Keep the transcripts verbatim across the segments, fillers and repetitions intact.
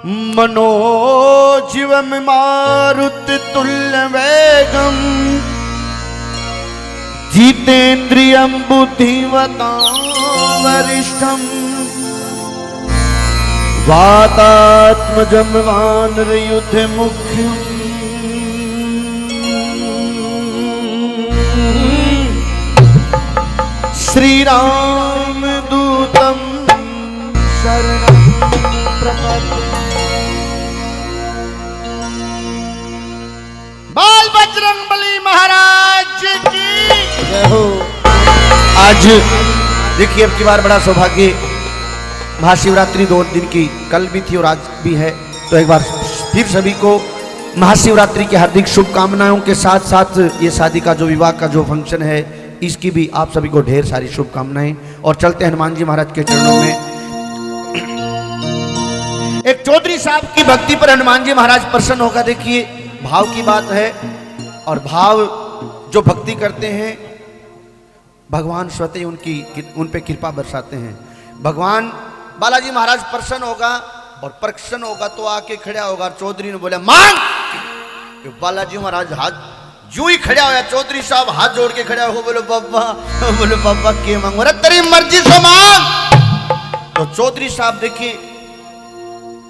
मनोजवम मारुत तुल्य वेगम जितेंद्रियम बुद्धिमताम वरिष्ठम वातात्मजम वानर युद्ध मुख्यम श्री राम दूतम शरणम प्रपद्ये। बाल बजरंग बली महाराज की जय हो। आज देखिए, अब की बार बड़ा सौभाग्य, महाशिवरात्रि दो दिन की, कल भी थी और आज भी है, तो एक बार फिर सभी को महाशिवरात्रि की हार्दिक शुभकामनाओं के साथ साथ ये शादी का जो, विवाह का जो फंक्शन है, इसकी भी आप सभी को ढेर सारी शुभकामनाएं। और चलते हैं हनुमान जी महाराज के चरणों में। एक चौधरी साहब की भक्ति पर हनुमान जी महाराज प्रसन्न होकर, देखिए, भाव की बात है, और भाव जो भक्ति करते हैं, भगवान स्वतः उनकी, उन पे कृपा बरसाते हैं। भगवान बालाजी महाराज प्रसन्न होगा, और प्रसन्न होगा तो आके खड़ा होगा, और चौधरी ने बोला, "मांग।" ये बालाजी महाराज हाथ, यूं ही खड़ा होया, चौधरी साहब हाथ जोड़ के खड़ा हो, बोलो, "बाबा, बोलो बाबा, के मांगो?" "अरे, तेरी मर्जी से मांग।" तो चौधरी साहब, देखिए,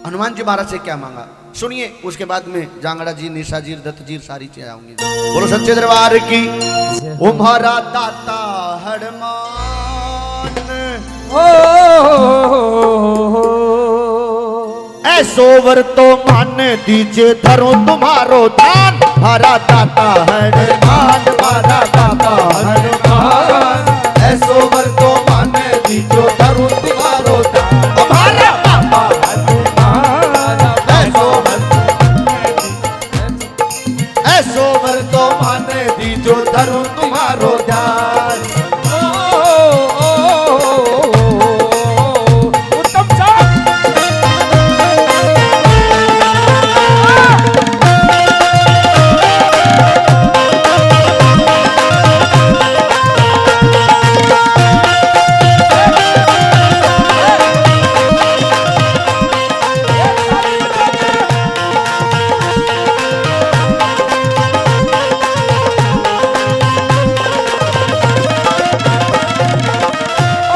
हनुमान जी महाराज से क्या मांगा, सुनिए, उसके बाद में जांगड़ा जी, निशा जी, दत्त जी, सारी चीजें आऊंगी। बोलो सच्चे दरबार की। ओ म्हारा दाता हनुमान, ओ, ऐसो वर तो माने दीजे, धरूं तुम्हारो ध्यान। म्हारा दाता हनुमान, म्हारा दाता हनुमान, ऐसो वर तो माने दीजो, धरूं तुम्हारो ध्यान। ओ म्हारा बाबा हनुमान, ऐसो वर, ऐसो वर तो माने दीजो, धरूं तुम्हारो ध्यान। ओ, ओ, ओ, ओ, उत्तम साहब।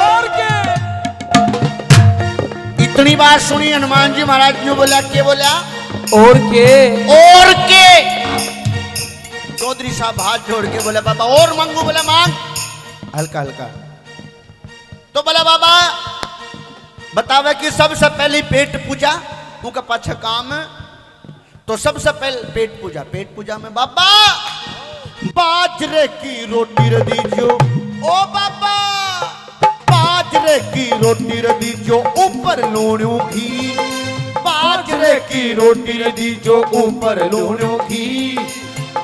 और के? इतनी बात सुनी, हनुमान जी महाराज ने बोला, "के बोला?" और के? और के? चौधरी साहब हाथ जोड़ के बोले, "बाबा, और मांगू?" बोले, "मांग।" हल्का हल्का। तो बोला, "बाबा, बतावे कि सबसे पहली पेट पूजा, उनका पाछा काम।" तो सबसे पहले पेट पूजा। पेट पूजा में, "बाबा, बाजरे की रोटी रे दीजो, ओ बाबा, बाजरे की रोटी रे दीजो, ऊपर लूणू घी, बाजरे की रोटी रे दीजो, ऊपर लूणू घी,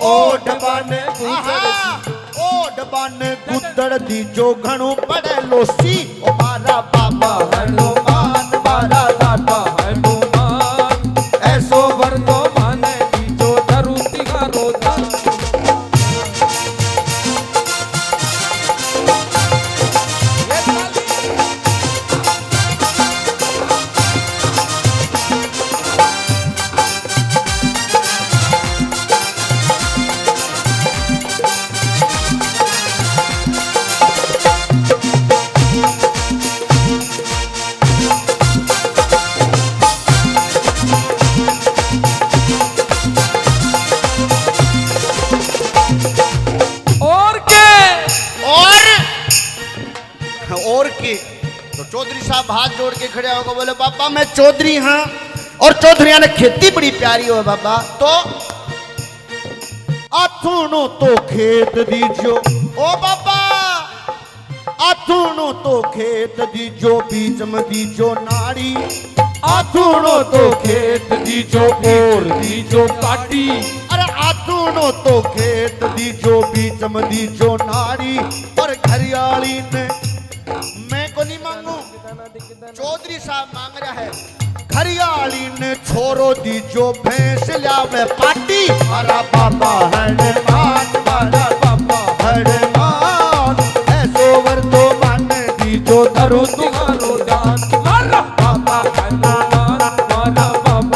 ओ डबाने।" आहा। ओ डबाने गुद्दड़ दीजो, घणो पड़े लोसी। ओ म्हारा बाबा हनुमान, म्हारा दाता हनुमान, ऐसो वर तो माने दीजो, धरूं तुम्हारो ध्यान। और के? और, और के? तो चौधरी साहब हाथ जोड़ के खड़े होकर बोले, "बाबा, मैं चौधरी हाँ, और चौधरियां ने खेती बड़ी प्यारी हो बाबा।" तो आथूणो तो खेत दीजो, ओ बाबा, आथूणो तो खेत दीजो, बीच में दीजो नाड़ी। आथूणो तो खेत दीजो, बोर दीजो काटी। अरे आथूणो तो खेत दीजो, बीच में दीजो नाड़ी। और घरियाली ने मैं को नहीं मांगू, चौधरी साहब मांग रहा है। घरियाली ने छोरो दीजो, भैंस ल्यावे पाटी। अरे बाबा हनुमान, अरे बाबा हनुमान, ऐसो वर तो माने दीजो, धरूं तुम्हारो ध्यान। अरे बाबा हनुमान, अरे बाबा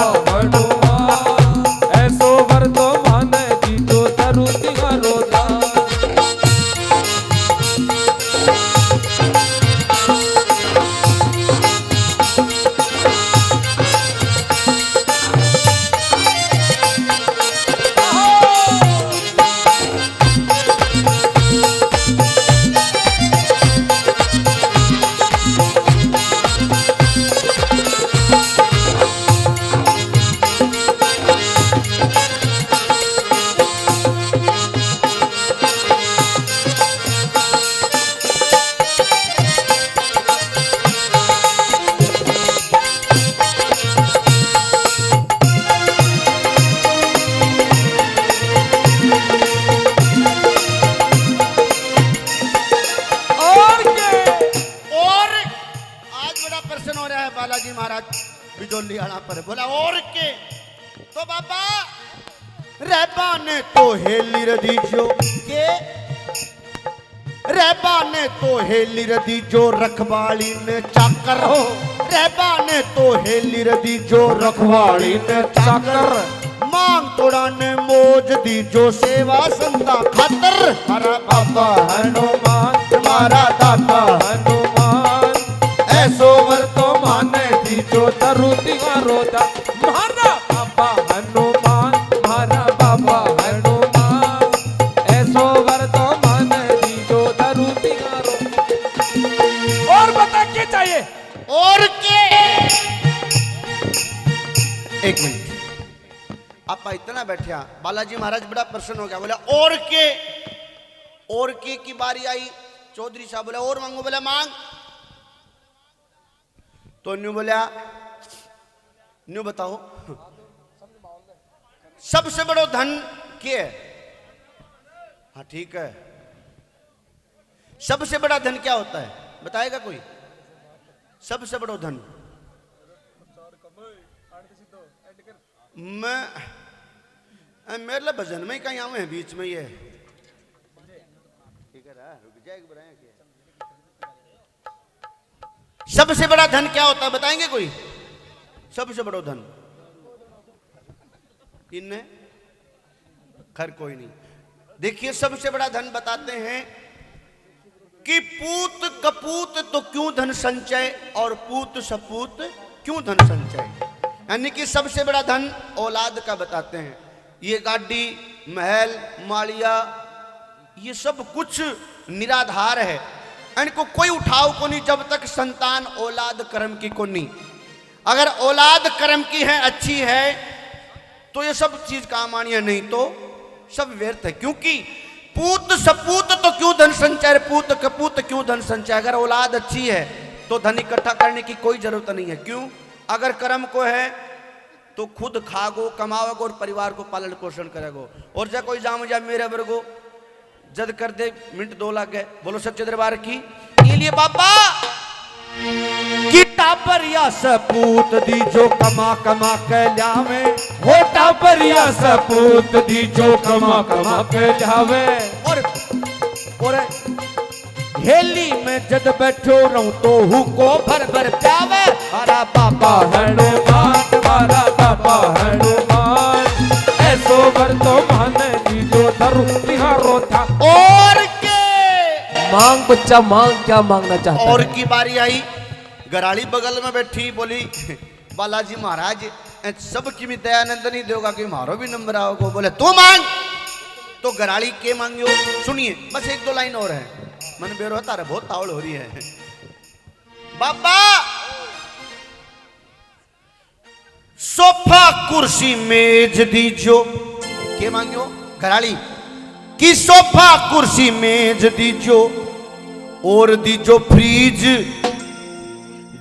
और के तो बाबा रहबा ने तो हेली रे दीजो के, रहबा ने तो हेली रे दीजो रखवाली ने चाकर हो, रहबा ने तो हेली रे दीजो रखवाली ने चाकर। मांग तोड़ा ने मौज दीजो सेवा संता खातर। हरा बाबा हनुमान, हमारा दाता हनुमान, ऐसो वर तो माने दीजो दरू तिहारो दा। म्हारा बाबा हनुमान, म्हारा बाबा हनुमान, ऐसो वर तो माने दीजो दरू तिहारो। और बता के चाहिए? और के? एक मिनट, आपा इतना बैठा, बालाजी महाराज बड़ा प्रसन्न हो गया, बोला, "और के?" और के की बारी आई, चौधरी साहब बोला, "और मांगो।" बोला, "मांग।" तो न्यू बोला, "न्यू बताओ, सबसे बड़ो धन के है?" हाँ, ठीक है, सबसे बड़ा धन क्या होता है, बताएगा कोई? सबसे बड़ो धन। मैं, ए, मेरे लिए भजन में ही कहीं आवे हैं बीच में ये। ठीक है, रुक जाए, एक बार आए क्या? सबसे बड़ा धन क्या होता है, बताएंगे कोई? सबसे बड़ा धन इनने, खैर कोई नहीं। देखिए, सबसे बड़ा धन बताते हैं कि पूत कपूत तो क्यों धन संचय और पूत सपूत क्यों धन संचय, यानी कि सबसे बड़ा धन औलाद का बताते हैं। ये गाड़ी, महल, मालिया, ये सब कुछ निराधार है, इनको कोई उठाव को नहीं जब तक संतान औलाद कर्म की को नहीं। अगर औलाद कर्म की है, अच्छी है, तो ये सब चीज काम आनी है, नहीं तो सब व्यर्थ है। क्योंकि पूत सपूत तो क्यों धन संचय, पूत कपूत क्यों धन संचय, अगर औलाद अच्छी है तो धन इकट्ठा करने की कोई जरूरत नहीं है। क्यों? अगर कर्म को है तो खुद खागो, कमावेगो और परिवार को पालन पोषण करेगो। और जब कोई जाम जा मेरे वर्गो, जद कर दे मिनट दो लाग गए। बोलो सच्चे दरबार की। ये लिए बाबा कि टाबर या सपूत दीजो कमा कमा के ल्यावे, हो टाबर या सपूत दीजो कमा कमा के ल्यावे। और, और हेली में जद बैठो रहूं तो हुको भर भर प्यावे। हरा बाबा हनुमान, हरा बाबा हनुमान, ऐसो वर तो माने दीजो दरू तिहारो था। और के? मांग बच्चा मांग, क्या मांगना चाहता और है? की बारी आई, घराली बगल में बैठी बोली, "बालाजी महाराज, ए, सब की भी दयानंद नहीं देगा कि म्हारो भी नंबर आओगो।" बोले, "तू मांग।" तो घराली के मांगियो, सुनिए, बस एक दो लाइन और है, मन बेरो है, तारे बहुत तावल हो रही है। बाबा, सोफा कुर्सी मेज दीजो। के मांगियो? घराली की सोफा कुर्सी मेज दीजो, और दीजो फ्रिज,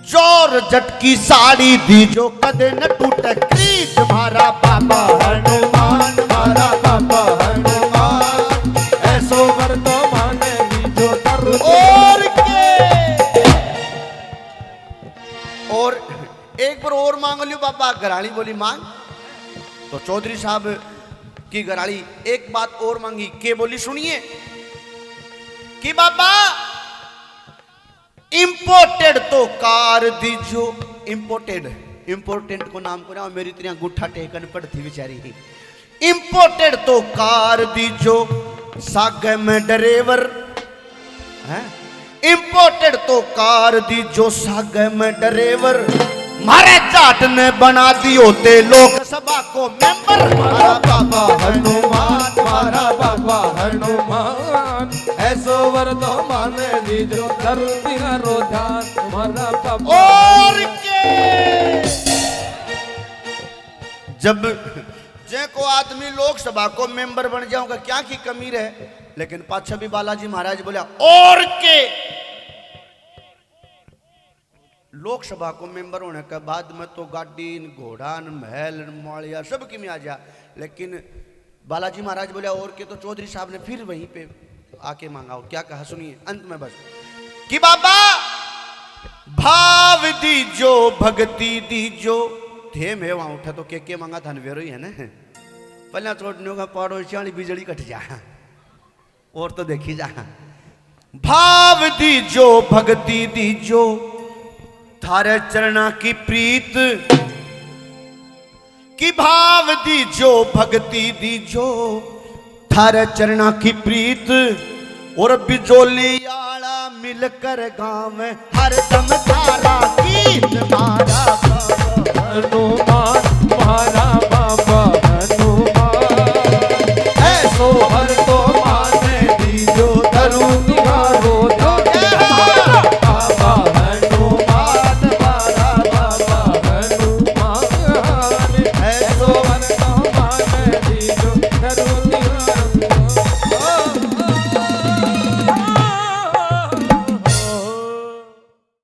जॉर्जेट की साड़ी दीजो, कदे न टूटे क्रीज। म्हारा बाबा हनुमान, म्हारा बाबा हनुमान, ऐसो वर तो माने दीजो दरू। और के? और एक बार और मांग लियो बाबा। घराली बोली, "मांग।" तो चौधरी साहब की घराली एक बात और मांगी। के बोली, सुनिए कि बाबा, इंपोर्टेड तो कार दीजो। इंपोर्टेड, इंपोर्टेड को नाम को ना, मेरी तरह अंगूठा टेकन पड़ती बेचारी। इंपोर्टेड तो कार दीजो, सागे में ड्राइवर, हैं? इंपोर्टेड तो कार दीजो, सागे में ड्राइवर। म्हारे जाट ने बना दियो ते लोकसभा को मेंबर। म्हारा बाबा हनुमान, म्हारा बाबा हनुमान, ऐसो वर तो माने दीजो, धरती रो ध्यान। म्हारा बाबा और के? जब जे को आदमी लोकसभा को मेंबर बन जाऊंगा, क्या की कमी रहे? लेकिन पाछा भी बालाजी महाराज बोला, और के? लोकसभा को मेंबर होने के बाद में तो गाड़ी न, घोड़ा न, महल न, मालिया सब की में आ जा। लेकिन बालाजी महाराज बोले, और के? तो चौधरी साहब ने फिर वहीं पे आके मांगा। और क्या कहा, सुनिए अंत में बस कि बाबा, भाव दीजो, भक्ति दीजो, थे मैं वहां उठा तो के के मांगा थाने वेरो ही है ना। पहला चोट न्यू का पाड़ो चाली बिजली कट जा। और तो देखी जा। भाव दीजो भक्ति दीजो थारे चरणा की प्रीत, कि भाव दीजो भक्ति दीजो थारे चरणा की प्रीत। और बिजोली आला मिलकर गावे हरदम थारा गीत।